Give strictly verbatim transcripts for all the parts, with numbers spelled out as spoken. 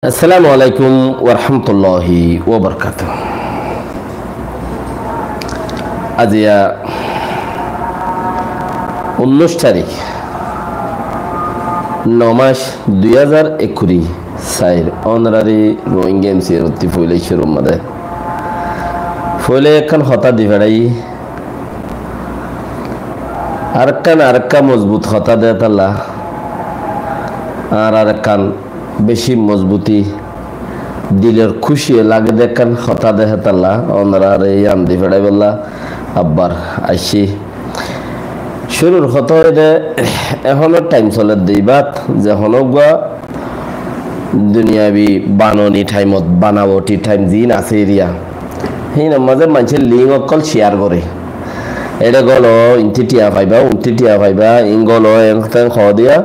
Assalamu alaikum warahmatulláhi wabarakátuhu. Aziya unnúic tarík, no mac, dui házar ekkuri sair, ónorari Rohingya M C A r ottí foila cúrur mazé foila ekkán hotá di feçái, arekkán, arekkán mozbut hotá de hétolla, ar arekkán beci mozbuti, dilor kúciye lage de ekkán hotá de hétolla, ónorare yián di feçáibolla abbar aiccí. Cúrur hotá óilde, ehónor thaim soler de ibát, ze honó uggúa duniyabi banoni thaimot, banawoti thaim ziín asé eriya, híinor mazé maincé link ókkol share goré. Eçé gólo, inti thiañ faiba, unti thiañ faiba, iín gólo, en ten hoó diya.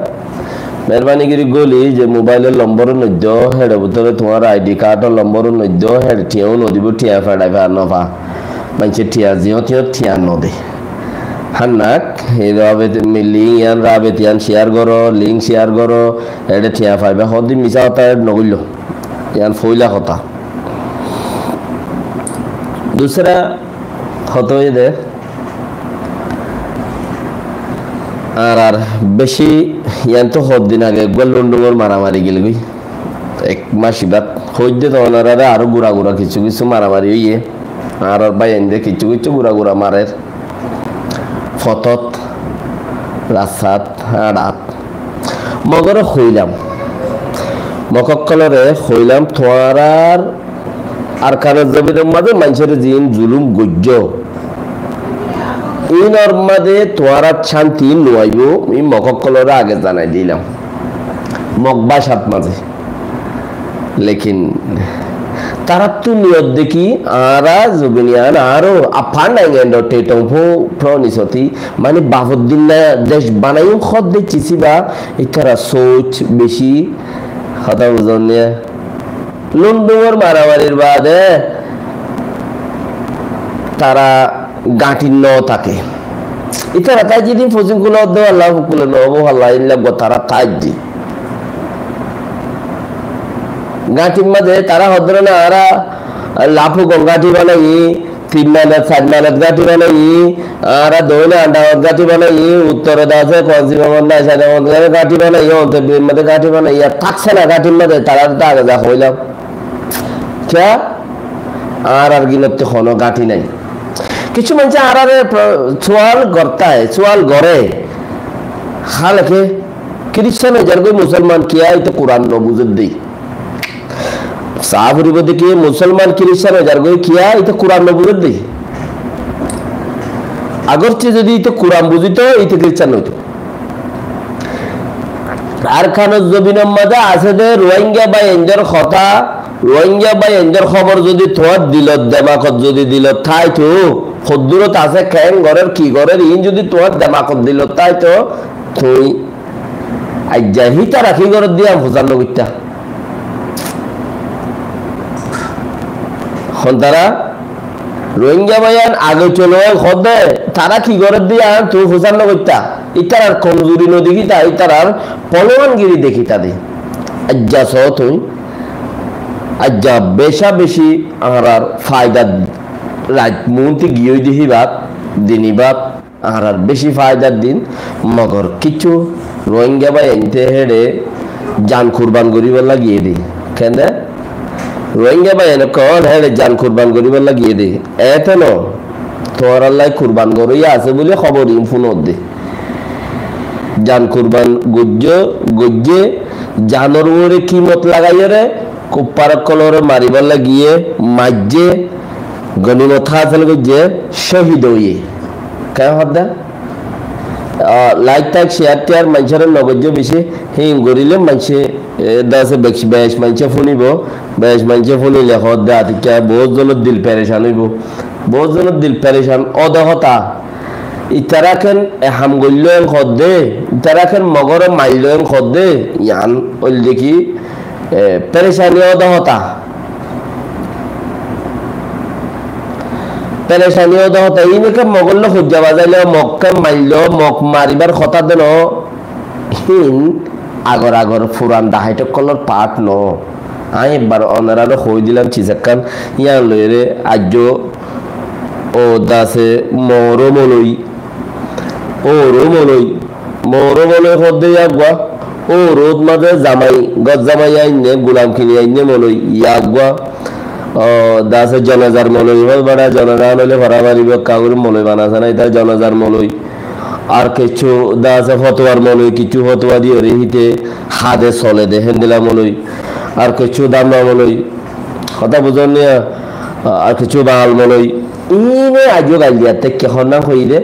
Meherbani gorí góli ze mobailor lombor noiddo, héçe bútore tuáñr I D cardor lombor noiddo, héçe thiañó nodibo, thiañ feçai fa nofa. Maincé thiañ ziyót yót thiañ node. Hánnak, ei rabe link yián, rabe yián share goró, link share goró, eçé thiañ faiba, hoddin misá hotá eçé nogoillo. Yián foila hotá. Dusra hotá óilde, añárar beci, yián to hoddin age eggúa Lundungor maramari gilgói. Ek mac ibát hoóidde to ónorare aró gura gura kissú kissú maramari óiye. Añárar báiyainde kissú kissú gura gura marer. Fotót, rastát, añçát. Mogore hoilam, mog ókkolore hoilam, tuáñrar Arkanor zobinor mazé maincóre ziín zulum goijjó, iínor mazé tuáñrar cánti nuaibó, iín mog ókkolore age zanai dilam. Mog bácat mazé. Lekin taráttu niyot deki añára zobin yián aró Upper Nagaland ot Tetongpó province ot, mani bafor din dec banaiyum hoódde cisiba, ítara souc beci, hotá buzón né? Lundungor maramarir baade tara gañthit no táke. Ítara táijje din fosín kule hoódde, Allah kule no óbo, Allah illa gotara táijje. Gañthit mazé tara hoódde na, añára Laphugong gañthi banaiyí, tin manat, sair manat gañthi banaiyí, añára doine Andaman gañthi banaiyí, uttore dase Konsi Bhaban, Naisani Bhaban gañthi banaiyí, onte biyar mazé gañthi banaiyí, ar tákse na gañthir mazé, tarare to age za hoilam. Kiyá? Añárar gínotte honó gañthi nái. Kissú maincé añárare pro-, sual gortá, sual goré. Hálake Kiristan ói zargói, Musolman kiyá, íte Kuran no buzédde. Saá foribó de ki, Musolman Kiristan ói zargói kiyá, íte Kuran no buzédde. Agorce zodi íte Kuran buzíto, íte Kiristan no óito. Arkanor zobinor mazé asé de Rohingya báiyaindor hotá, Rohingya báiyaindor hóbor zodi tuáñr dilot, demakot zodi dilot táito, hoddúrot asé, keén gorér, ki gorér, iín zodi tuáñr demakot dilot táito, tuñí aijja hítara ki gorédde yián fusár no goittá. Hon tará Rohingya báiyain age colo hoódde, tará ki gorédde yián tuñí fusár no goittá. Ítarar komzuri no dekítá, ítarar polowangiri dekítá de. Aijja soó tuñí, aijja beca beci añárar faidar raij muúntu giyói de híbat, din ibát, añárar beci faidar din, mogor kissú Rohingya báiyainte héçe jan kurban goríbolla giyé de. Kende? Rohingya báiyain ókkol héçe jan kurban goríbolla giyé de. Ete no, tuáñrallai kurban goróiya asé buli hóbor iín fúnodde. Jan kurban goijjé, goijjé, janor uore kimot lagaiyóre, kuffar ókkolore maribálla giyé, maijjé, gonimot hásil goijjé, cóhid óiye. Keén hoódde? Ah, laik taik, ciyar tiyar maincóre no goijjó beci, híin goríle maincé, e, dase bec, bec maincé fúnibo, bec maincé fúnile hoódde atikká boóut zonor dil perecan óibo. Boóut zonor dil perecan óde hotá. Itará ken e ham goilló en hoódde, itará ken mogore mailló en hoódde, yián óilde ki, e, perecani óde hotá. Perecani óde hotá, iín eke mogolló hoijja bazailó, mog ken mailló, mog maribár hotá de no, híin agor agor furan dahait ókkolór part no. Añí ebbar onoráre hoói dilam ciz ekkán, yían loiyóre aijjó ó dase moóro moloi, óoro moloi, moóro moloi hoódde yá uggúa, óorot mazé zamai, gór zamai ainné, gulam kini ainné moloi yá uggúa, ó dase zonazar moloi hoói, beça zonaza án óile fora faribó, ekká gorí moloi banasé ná, ítar zonazar moloi. Ar kessú dase fotuwar moloi, kessú fotuwa diyóre híte hade sole de, héndilla moloi. Ar kessú damma moloi, hotá buzón niya, ar kessú bal moloi. Íne aijjó gail diyat táikke honnán hoiyé de?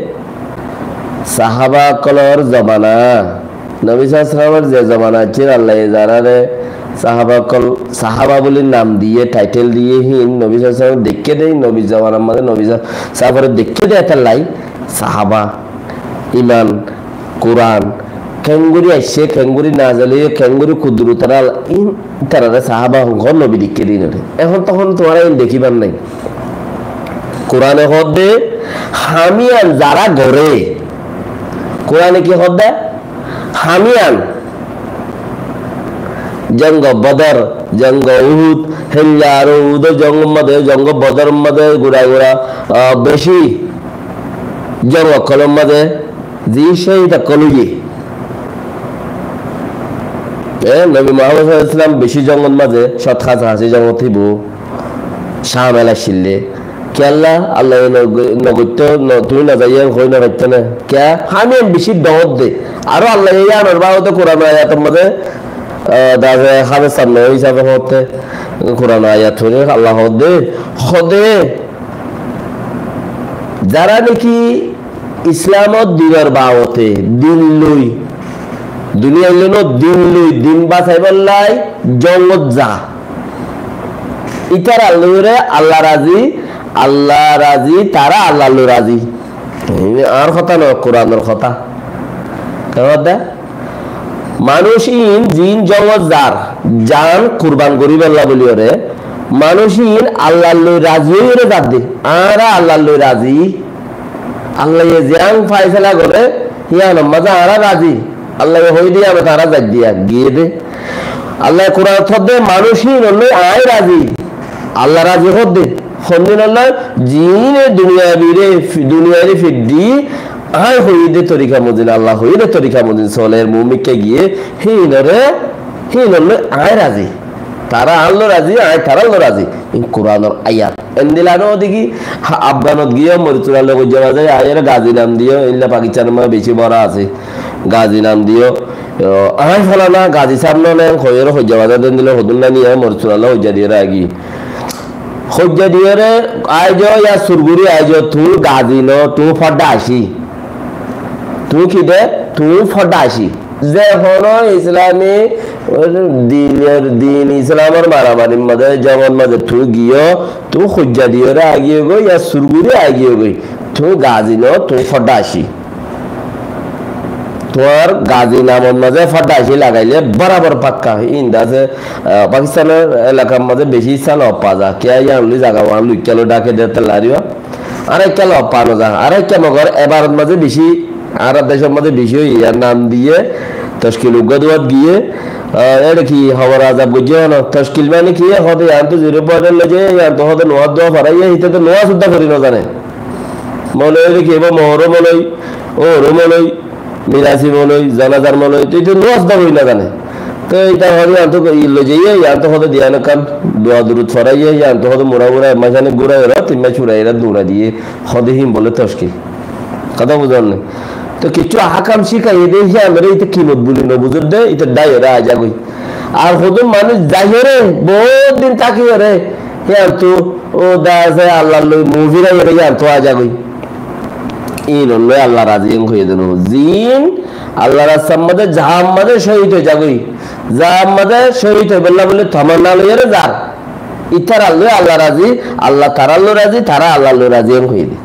Sahaba ókkolor zomana, Nobi sallallahu alaihi wasallamor ze zomana accíl, Allaye zarare sahaba ókkol, sahaba buli nam diyé, title diyé, hín Nobi sallallahu alaihi wasallam deikké de, Nobir zomanar mazé, Nobi sa-, sahabare deikké de, étallai sahaba. Iman, Kuran, keéngorí aiccé, keéngorí nazil óiye, keéngorí kudrotor Allah, ín tarare sahaba hoó, Nobi deikké de ínore. Ehón tohón tuáñra ín dekíbar nái. Kurane hoódde, ham yían zará goré, Kurane ki hoódde? Ham yían, jongo Bodor, jongo Uhud, héndilla aró Uhudor jongor mazé, jongo Bodoror mazé, gura gura, ah, beci jong ókkolor mazé, Zi cóhid ókkol óiye. E, Nobi Muhammad sallallahu alaihi wasallam beci jongor mazé, cót háñsa háñsi jongot híba, Camel accíl de. Kiyólla? Allaye no-, nogoittó, no-, tuñí nozaiyó hoói nofaittó né. Kiyá? Ham yían beci dhoóñr de. Aró Allaye yíanor babote Kuran ayator mazé, ah, dase háfez samne hísabe hoótte, Kuran ayat fori Allah hoódde, hoódde, zará niki Islamor dinor babote, din loi, duniyai loi no, din loi, din basaibálla jongot za. Ítara loiyóre Allah razi, Allah razi, tará Allah loi razi. Ín añár hotá no, Kuranor hotá. Kiyá hoódde? Manúic ín ziín jongot zar, zan kurban goríbolla buliyóre, manúic ín Allah loi razi óiyore zadde, añára Allah loi razi. Allaye ziyán faisala gore, híyanor mazé añára razi. Allaye hoiyé de yíanot añára zaidde, giyé de. Allaye Kuranot hoódde, manúic ín ólloi aññí razi. Allah razi hoódde. Hondin ólloi, ziíne duniyabire, fi-, duniyaire fiddi, aññí hoiyé de torika mozin, Allah hoiyé de torika mozin soler, muúmikka giyé, híinore, híin ólloi aññí razi. Tará añálloi razi, aññí tarálloi razi. Ín Kuranor ayat. Endilla no deki, ha, Afganot giyó, moric turalloi hoijja bazai, aiyóre Gazi nam diyó, endilla Pakistanor mazé beci bora asé. Gazi nam diyó, o, aññí folana Gazi sáb no nen, hoiyóre hoijja bazai den dile hodún na niya, moric turalloi hoijja diyóre agi. Hoijja diyóre aizo ya surguri aizo, tuñí Gazi no, tuñí fodda aci. Tuñí ki de? Tuñí fodda aci. Ze hono Islami dinor, din Islamor maramarir mazé, jongor mazé tuñí giyó, tuñí hoijja diyóre agiyó goi, ya surguri agiyó goi. Tuñí Gazi no, tuñí fodda aci. Tuáñr Gazi namor mazé fodda aci lagaile borabor pakka. Ín dase, ah, Pakistanor elakar mazé beci issa lofá za. Kiyá yían loi zaga uán loi kiyá loi dhake de tellariwa. Añára ekká lofá no za, añára ekká mogor ebarot mazé beci, añára decor mazé beci óiye, yar nam diye, toskil uggúa duat giye, ah, ére ki hobor azab goijjé hono, toskil mane ki, hoóde yián to zero point loi zaye, yián to hoóde nuwaz dua foraiyé, híte to nuwaz udda fori no zane. Moloi ére ki, eba mohoro moloi, ohoro moloi, Mirasi moloi, zanazar moloi, to ite nuwaz da hoi no zane. To ita hori, yián to i loi jaiye, yián to hode diyan ekkán dua durud foraiye, yián to hode mura mura ek mac anik gurai ero, tin mac furai ero dura diye, hode hín bole toskil. Hotá buzon né? To kissú ahkam cíkaiye de, híyan ore ite kimot buli no buzor de, ite dai ore aja goi. Ar hodún manúic zaiyóre, bout din tákiyóre, híyantu ó dase Allar loi mu firaiyóre híyantu aizagói. Íinolloi Allah razi en hoiyé de no. Ziín Allar rastar mazé, zahar mazé cóhid ói zagói. Zahar mazé cóhid óibolla buli tamanna loiyóre zar. Ítaralloi Allah razi, Allah taralloi razi, tara Allalloi razi en hoiyé de.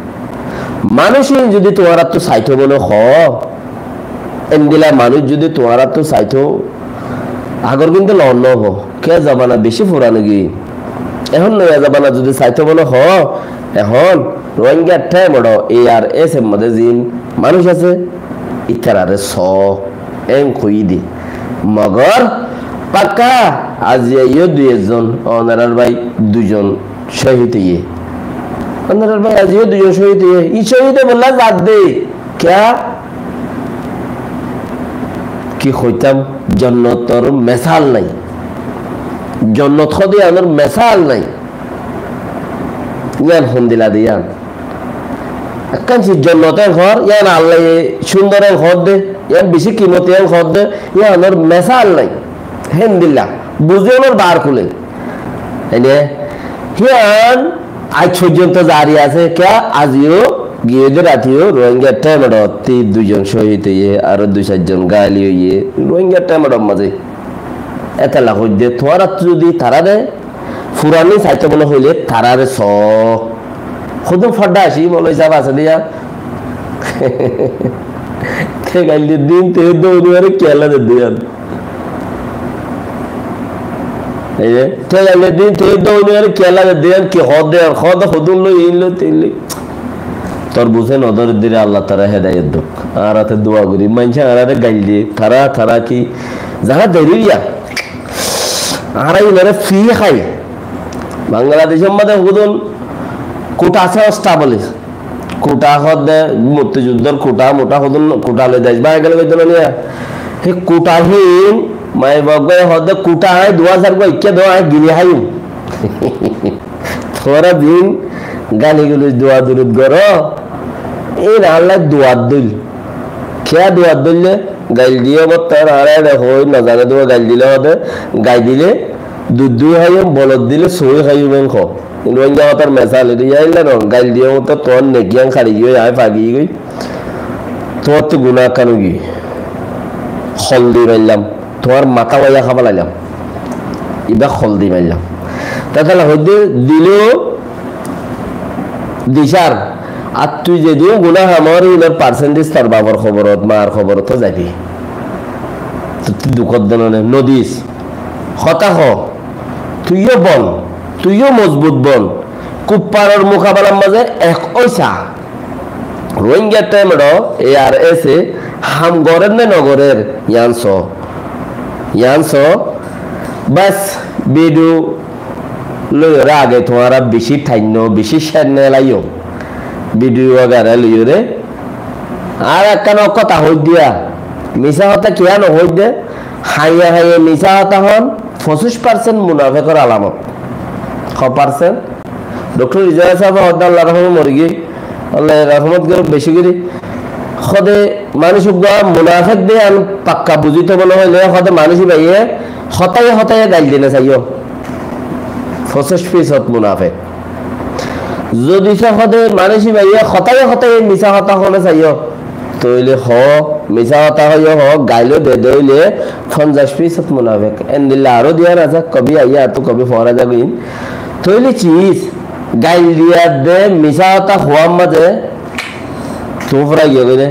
Manúic ín zudi tuáñrattú saitó bóle hoó, endilla manúic zudi tuáñrattú saitó, agor kintu lon no óibo. Ke zomana beci furan ói giyói. Ehón noya zomana zudi saitó bóle hoó, ehón Rohingya thaim oro A R S er modé ziín manúic asé, ítarare soó, en hoiyé de. Mogor pakka Aijja yó dui ekzon, onorar bái duizon cóhid óiye. Onorar bái aijja yó duizon cóhid óiye. Í cóhid óibolla zadde. Kiyá? Ki hoitam, jonnotor mesal nai. Jonnot hoó de yíanor mesal nai. Yían hondilla de yían. Ekkán ciz jonnot en hoór, yían Allaye cúndor en hoór de, yían bicí kimoti en hoór de, yíanor mesal nai. Héndilla, buzí onor bar kúle. Ene, yían aij foijjonto zari asé, kiyá aijjó giyé de ratiyó Rohingya thaimedot duizon cóhid óiye, aró dui sair zon gáli óiye, Rohingya thaimedor mazé. Étella hoóidde, tuáñrattú zodi tarare furani saito mone hoile tarare soó. Hodún fodda ací, moloi sáb asé de yían. Te gail de din te dóri mare kiyólla de de yían. Ei de, te gail de din te dóri mare kiyólla de de yían, ki hoó de yían, hoó de hodún loi, in loi, tin loi. Tor buzé nodóre de re, Allah tare hedayot douk. Añára te dua gorí, maincé añárare gail de, tara, tara ki, zara deri yían. Añára inore free hái. Bangladecor mazé hodún kuta asé, osta boli. Kuta hoó de, muktiyuddór kuta, muta hodún kuta loi dec báñgi gele hoito na niya. Hé kuta hín, maibaf goi hoó de kuta añí dui házar goi ekká do añí gini háiyum. Tuáñra din gali gulos dua durud goró, ín añálla duat dóil. Kiyá duat dóille? Gail diyé bottor, añára ere hoói, nozane dua gail dile hoó de, gail dile dud dui háiyum, bolot dile sói háiyum en hoó. Rohingya hotar mesal, ede yá illa no, gail diyé bottor tuáñr neki en hári giyói, añí fagi giyói. Tuáñttú guná ekkán ói giyói. Hol di maillam. Tuáñr matá waiya hába lailam. Ibá hol di maillam. Tatala hoidde dilo disar. Ar tui zedún guná ham or, inor percentage tor bafor hoborot, maar hoborot zaibi. Tui dukot donone nodis. Hotá ho. Tuiyó bon. Tuiyó mozbut bon. Kuffaror mukabelar mazé ek óisa. Rohingya thaimedot A R S e ham gorer né no gorer, yián só. Yián só. Bes, bidiyo loiyóre age tuáñra bicí thainno, bicí cenne laiyó. Bidiyo wagera loiyóre. Ar ekkán hotá hoóidde, misá hotá kiyá no hoóidde, haiye haiye misá hotá hon, foñsíc percent munafekor alamot. Ho percent? Doktor Rizal sáb hoódde, Allah rahmot, mori giyé, Allah rahmot goruk beci gori. Hoóde manúic uggwá munafek de yián pakka buzito mone hoile, hoóde manúic ibáye hotáye hotáye gail dine saiyó. Foñsíc fisót munafek. Zodi só hoóde manúic ibáye hotáye hotáye misá hotá hone saiyó, tóile hoó, misá hotá hoiyó hoó, gailó de de óile fonzaic fisót munafek. Endilla aró diyan asé, kobi aiyé attú kobi fora zagói. Tóile ciz, gail diyar de, misá hotá hoóar mazé tuñí furai giyógoi de.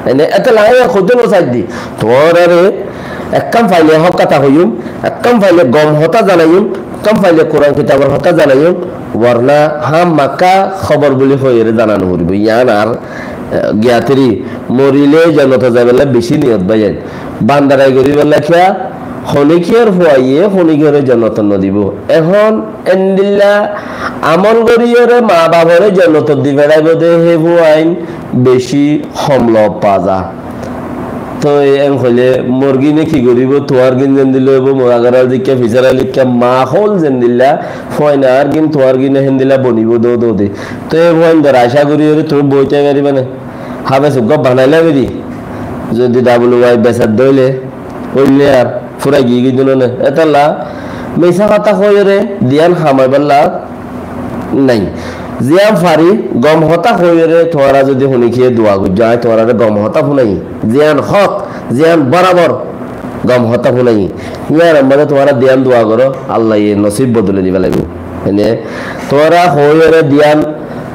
Ene, etolla añí hoito no saidde. Tuáñrare ekkán faile hók hotá hoiyum, ekkán faile gom hotá zanaiyum, ekkán faile Kuran kitabor hotá zanaiyum, warna hámaka hóbor buli hoiyóre zana no foribó. Yián ar, eh, giyateri morile jonnotot zaibálla beci niyot báiyain. Bandarai goribálla kiyá, honikiyór fuaye honikiyóre jonnotot no dibó. Ehón endilla amol goriyóre maa bafore jonnotot di feraibó de hé fuain beci hom lob pa za. Toi en hoile morgine ki goribo, tuáñrgin zendilla óibo, muagarar dikka, fisara dikka, mahol zendilla, fuain añárgin, tuáñrgine hendilla bonibo dóu dóu de. Toi hé fuaindor acá goriyóre tuñí boi tái faribá né? Háfes uggwá banaila beri. Zodi W Y besar dóile, óile ar furai giyói de no né. Etolla misá hotá hoiyóre diyan hamaibálla nai. Ziyan fari gom hotá hoiyóre tuáñra zodi honikiye dua goijjó, añí tuáñrare gom hotá funaiyí. Ziyan hók, ziyan borabor gom hotá funaiyí. Yián ar mazé tuáñra diyan dua goró, Allaye nosib bodoli diba laibo. Ene, tuáñra hoiyóre diyan,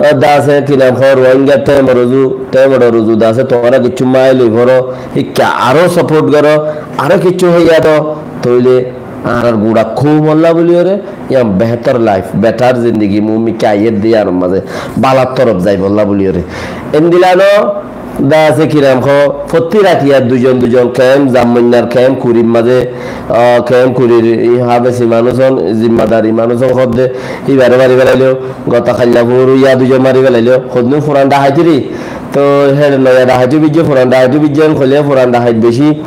ah, dase, ki nam hoó, Rohingya thaimedor uzu, thaimedor uzu dase, tuáñra kiccú mail loi foro, ikka aró support goró, aró kiccú hoiya do, tóile añárar gura koumolla buliyóre, yián behétor life, better zindigi, mumkin aiyér de yián mazé, balar torof zaibolla buliyóre. Endilla no, Dá asé kiram hoó, fottí ratiya duizon duizon kemp, zammoinnar kemp, kurir mazé, ah, kemp kurir i háfesi manúic ón, zimmadari manúic ón hoódde, híbaré mari felailó, gotá kailla fóoruwa duizon mari felailó, hoddún furan dhakaitor. Toi héçe noya dhakait ó bíjje, furan dhakait ó bíjje, hoilé furan dhakait beci.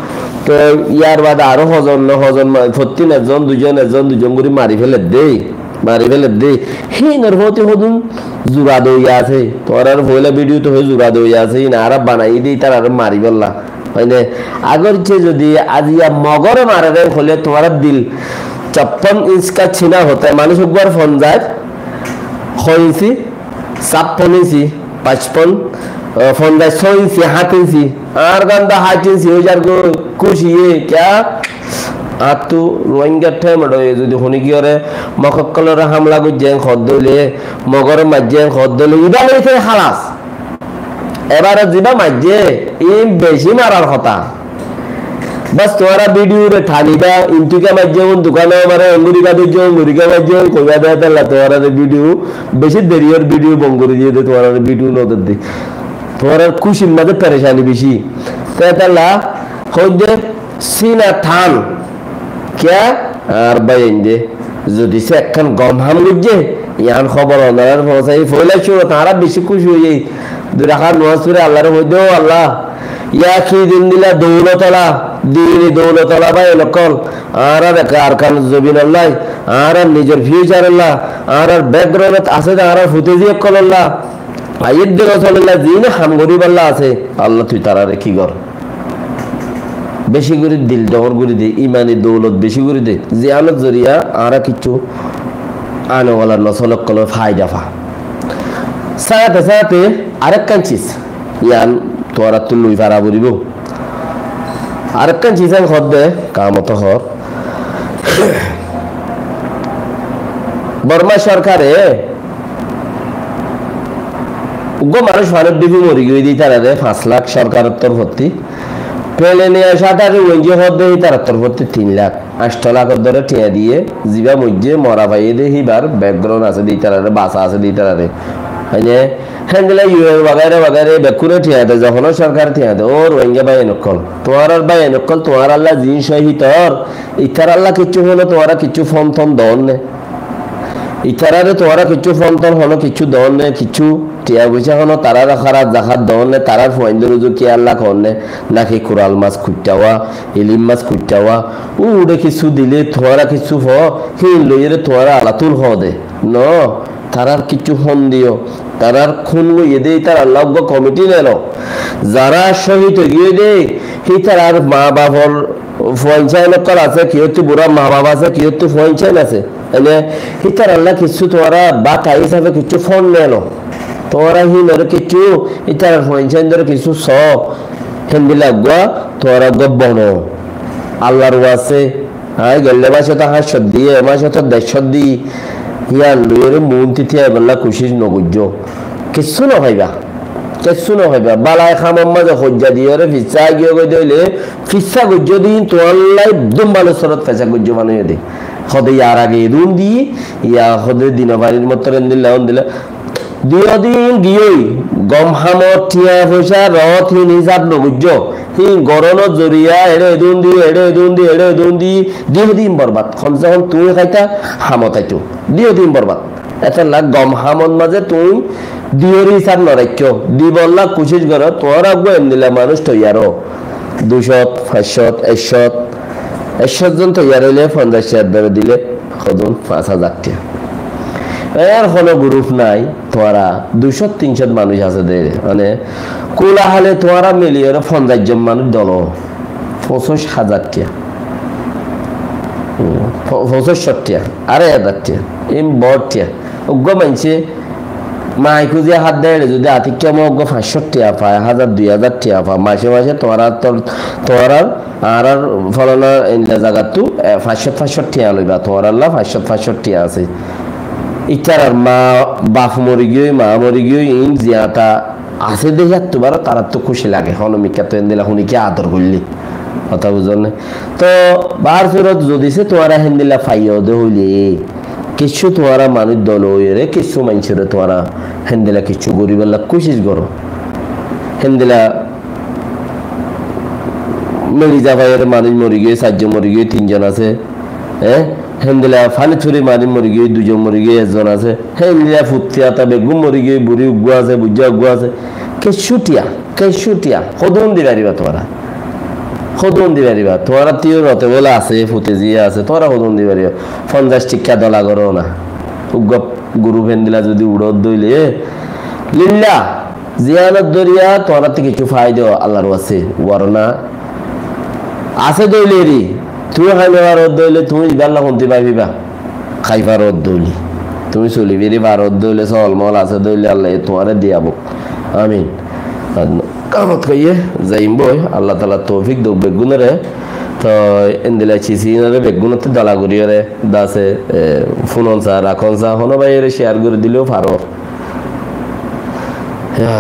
Toi yar bade aró hozon no hozon ma-, fottí ezzon duizon, ezzon duizon gorí mari féler dé. Mari féler dé. Híinor fóti hodún zura dóiya asé. Tuáñrar foila bidiyót hoói zura dóiya asé. Híin añára banaiyí dé ítararé maribólla. Hoine, agorce zodi aziya mogoré marer hoilé tuáñrar dil. Cappon inc ka sina hota manúic uggwar fonzaic, hó inci, cappon inci, pañcpon, ah, fonzaic só inci, hát inci. Añár gán dé hát inci ói zargói, kúciye, kiyá? Añáttu Ruáingar thémedhoye zodi honikiyóre Mog ókkolóre hámla goijjé hoódde óile, Mogóre maijjé hoódde óile, ibá loi te hálas. Ebare zibá maijjé, iín beci marar hotá. Bas, tuáñra bidiyóre thanibá, intúka maijjé, un dukane mare, engurika doijjé, engurika maijjé, koibá de, étalla tuáñrare bidiyó, beci deriyór bidiyó bon gorí diyé de, tuáñrare bidiyó no der de. Tuáñrar kúcir mazé perecani beci. Te étalla hoóidde, sína than. Kiyá? Añár báiyain de. Zodi se ekkán gom ham goijjé, yián hóbor onorar fóoñsai, foila cúrot añára beci kúci óiye. Dui rakat nomaz fori Allaré hoóidde, "Ó Allah, yá ki din dila doulot ola, dini doulot ola báiyain ókkol, añárar eke Arkan zobin olla, añárar nizor future olla, añárar background ot asé de añárar futeji ókkol olla, aiyér de gosolilla, zine ham goríbolla asé, Allah tui tarare ki gor." Beci gorí dil dóñr gorí de, imani doulot beci gorí de, ziyánor zoriya añára kiccú ane wala nosol ókkolé faida fa. Sáñte sáñte arekkán ciz, yián tuáñrattú loi fara foribó. Arekkán ciz añí hoódde, kamot hoór. Borma sorkare uggwá manúic fanor dhífi mori giyói de ítarare fañs lak sorkaror torfótti. Peleniya cátari uenji hoódde ítarar torfótti tin lak. Añctho lakor dóre thiañ diyé, zibá moijjé mora faiyé de híbar background asé de ítarare, basa asé de ítarare. Mane, héndilla U N wagaira wagaira bekkúne thiañ de, zehonó sorkare thiañ de, ó Ruáinga báiyain ókkol. Tuáñrar báiyain ókkol, tuáñralla ziín cóhid ór, ítaralla kiccú hono tuáñra kiccú fon ton doónne. Ítarare tuáñra kiccú fon ton hono kiccú doónne, kiccú thiañ foicá hono tarare hárat zakat doónne, tarar fuaindór uzu kiyálla koónne, náki kural mas kuittháwa, ilim mas kuittháwa, uçe kiccú dile tuáñra kiccú fo, híin loiyóre tuáñra ala tul hoó de. No, tarar kiccú fon diyó, tarar kún goiyé de ítaralla uggwá komiti nelo. Zará cóhid ói giyói de, hítarar maa bafor fuain sáin ókkol asé, kiyóttu burá maa baf asé, kiyóttu fuain sáin asé. Ene, hítaralla kiccú tuáñra báka hísafe kiccú fon nelo. Tuáñra híinore kiccú, hítarar fuain sáindore kiccú soó. Héndilla uggwá, tuáñra uggwá bono. Allar waste, aññí gelle mácot háñt cót di, e mácot dec cót di, yían loiyóre muúnti tíaibolla kucíc nogoijjó. Kiccú nofaiba. Kiccú nofaiba. Bálai hamor mazé hoijja diyóre fissá giyó goi de óile, fissá goijjó de híin tuáñlla dum bála sorot fissá goijjó mane óiye de. Hode yar age edún di, ya hode dino farir mottor endilla ondilla. Diyó de híin giyói, gom hamot thiañ foicá rot híin hísab nogoijjó. Híin gorónor zoriya eçe edún di, eçe edún di, eçe edún di, diyó de híin borbad. Kom se kom tuñí háita, hamot aitó. Diyó de híin borbad. Étolla gom hamot mazé tuñí diyór hísab noraikkó, dibolla kucíc goró, tuáñra uggwá endilla manúic toiyar ó. Dui cót, fañs cót, ek cót, ek cót zon toiyar óile fonzaic tiañ dóre dile hodún fañs házar tiañ. Eçé ar hono guruf nái, tuáñra dui cót tin cót manúic asé de, mane kúla hále tuáñra miliyóre fonzaic zon manúic dolo, foñsíc házar tiañ. Fo-, foñsíc cót tiañ, arai házar tiañ, iín bout tiañ. Uggwá maincé maikúziya hádde eçe zodi atikká mo uggwá fañs cót tiañ fa, ek házar, dui házar tiañ fa, mace mace tuáñrar tor-, tuáñrar, añárar folana endilla zagattú, e, fañs cót fañs cót tiañ loiba, tuáñralla fañs cót fañs cót tiañ asé. Ítarar maa baf mori giyói, maa mori giyói, iín ziyata asé de yáttu baro tarattú kúci lage, hono mikká to endilla huni ki ador goille. Hotá buzón né? To bar surot zodi se tuáñra héndilla faiyó de hoile, kiccú tuáñra manúic dol óiyore, kiccú maincóre tuáñra héndilla kiccú goríbolla kucíc goró. Héndilla Meçi zafaiyóre manúic morigiyói, sairjon morigiyói, tinzon asé. Hé? Héndilla fanit fori manúic morigiyói, duizon morigiyói, ekzon asé. Héndilla futti ata beggún morigiyói, buri uggúa asé, buijja uggúa asé. Kessú tiya, kessú tiya. Hodún di fariba tuáñra? Hodún di fariba? Tuáñrattú yó rote bóle asé, futi ziya asé, tuáñra hodún di fariba? Fonzaic tikka dola goró na. Uggúa guruf héndilla zodi uçódde óile, lilla, ziyánot dóriya tuáñrattú kessú faida Allar waste, warna asé dóile eri, tuñí hái no faródde óile, tuñí ibálla hontí faiba, hái faródde óile, tuñí soli firi faródde óile, sóol mool asé dóile, Allaye tuáñre diyabou. Amin. Ar kamot hoiyé zaiyum boi, Allah taala toufik douk beggúnore. Toi endilla cis inore beggúnottú dola goríyore, dase, e, fúnon sa, rakón sa, hono báiyore share gorí dilé yó faro. Ya